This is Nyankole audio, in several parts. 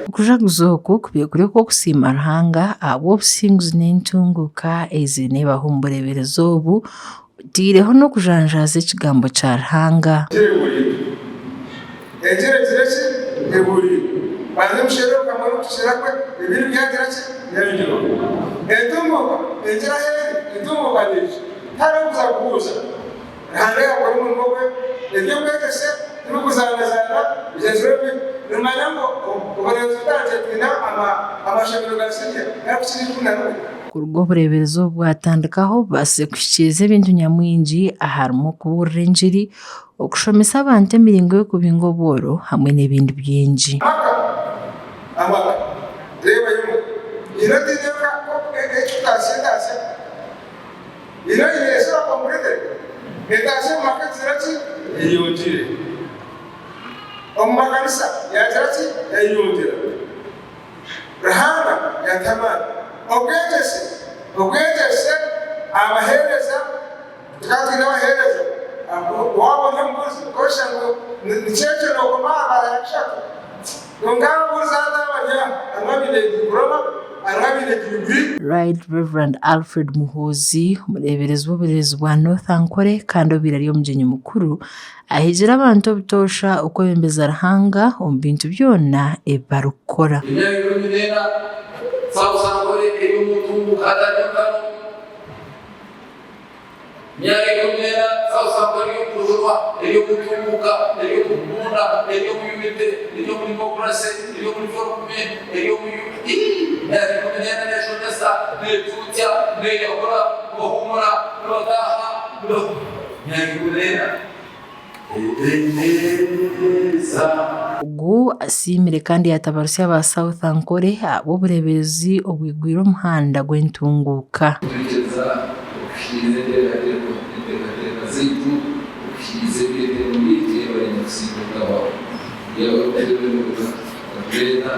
Okujaguza oku kubaire kuri okw'okusiima Ruhanga ahabw'obusinguzi n'entunguuka ei neebaho omu bureeberezi obu, otaireho n'okujanjaaza ekigambo kya Ruhanga. Ruhanga yaakora omurimo gwe, eby'okwegyesa tibikuzaanazaana bigyezirwe bi. Nimumanya ngu oburemeezi butandikire twine amashomero ga siniya garikukira 11. Kuruga obureeberezi obu bwatandikaho, bubaasize kuhikiiriza ebintu nyamwingi aharimu okubuurira engiri, okushomesa abantu emiringo y'okubinga obworo hamwe n'ebindi bingi. Amaka, amaka, reeba imwe, haine otaine eka ekikutaasya entaasya? Ira Yesu akomurete entaasya omu maka egira ki? Eyongyere. Omu makanisa yaagira ki? Yayongyera. Ruhanga yatuha amaani. Obwegyese, obwegyese abaheereza, tukaba twine abaheereza, waaba ori omubuurizi oshusha ngu nikyo ekyo nookoma aha bara ya kushatu. Kwonka ababuurizi hati abari aha, harimu abaine diipuloma, harimu abaine diguri. Right Rev. Alfred Muhoozi, omureeberezi w'obureerezi bwa North Ankole kandi obaire ari omugyenyi mukuru, ahigire abantu obutoosha okwebembeza Ruhanga omu bintu byona ebi barikukora. Emyaka 14, South Ankole eri omu ntunguuka hatariho ntaro. Emyaka 14, South Ankole eri omu kujunwa, eri omu ntunguuka, eri omu kukunda, eri omu unity, eri omu democracy, eri omu development, eri omu ii Emyaka 14 neshomesa, netuutsya, neyahura, nibahuumura, nibataaha, niba Emyaka 14. Ogu asiimire kandi yaatabarutsya aba South Ankole ahabw'obureeberezi obwigwire omuhanda gw'entunguuka. Twikiriza okuhikiiriza enteekateeka zaitu, okuhikiiriza ebyetengo byaitu yebare Nyakusinga okutabaho. Yebare okutwebembera okatureeta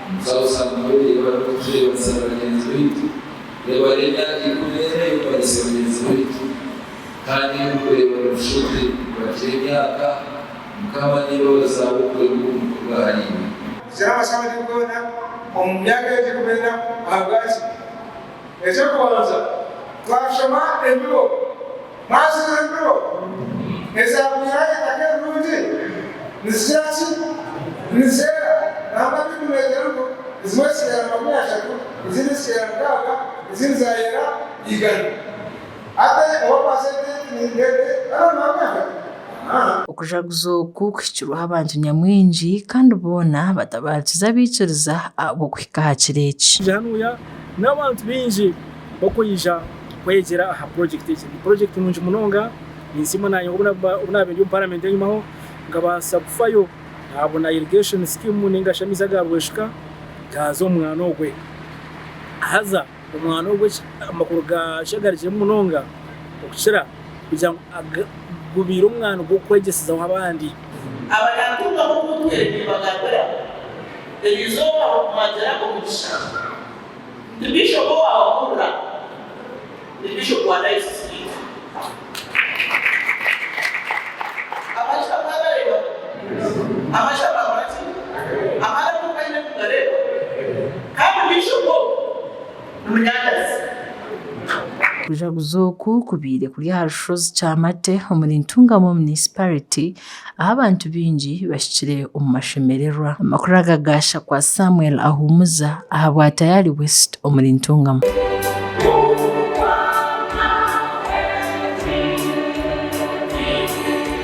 omu South Ankole, yebare okutureebanisa na bagyenzi baitu, yebare emyaka 14 ey'okumanyisa bagyenzi baitu. Kandi ndikureeba noshusha oti nibakira emyaka, Mukama n'embabazi zaawe okureba ogu mukuruga ahari iwe. Kugira amashaho gye goona omu myaka egyo 14 ahabwaki? Eky'okubanza, twashoma embibo. Mwasherura embibo ezaagwire aha itaka erirungi? Nizigira ki? Nizeera. Nangwa Baibuli neegira ngu ezimwe zikeera 30, ezindi zikeera 60, ezindi zaayera igana. Okujaguza oku kuhikirweho abantu nyamwingi kandi boona batabaarikize abaikiriza ahabw'okuhika aha kiro eki. Hanuya n'abantu baingi bakwija kwegyera aha purojekiti egi. Ni purojekiti nungi munonga, ninsiima naanye obu naabaire ndi omu paramenti enyimaho nkabaasa kufayo naabona irrigation scheme ninga shi amaizi aga Rweshuka gaaza omu mwana ogwe. Haza Omwana ogwo amakuru gaakyo agarugiremu munonga okukira kugira ngu gubaire omwani gw'okwegyesezaho abandi. Abanyantunga b'okuntwire nimbagambira, eri izooba mwagira omugisha. Ndi Bishop owaababuurira, ndi Bishop wa Dayosisi yaitu. Amasha mwagareeba? Amasha mwakora ki? Amaani agu aine nimugareeba? Kandi Bishop ogu ni munyanyazi. Okujaguza oku kubaire kuri aha rushozi Kyamate omuri Ntungamo Munisiparite ahu abantu baingi bahikire omu mashemererwa. Amakuru aga gaashakwa Samuel Ahumuza ahabwa Tayari West omuri Ntungamo.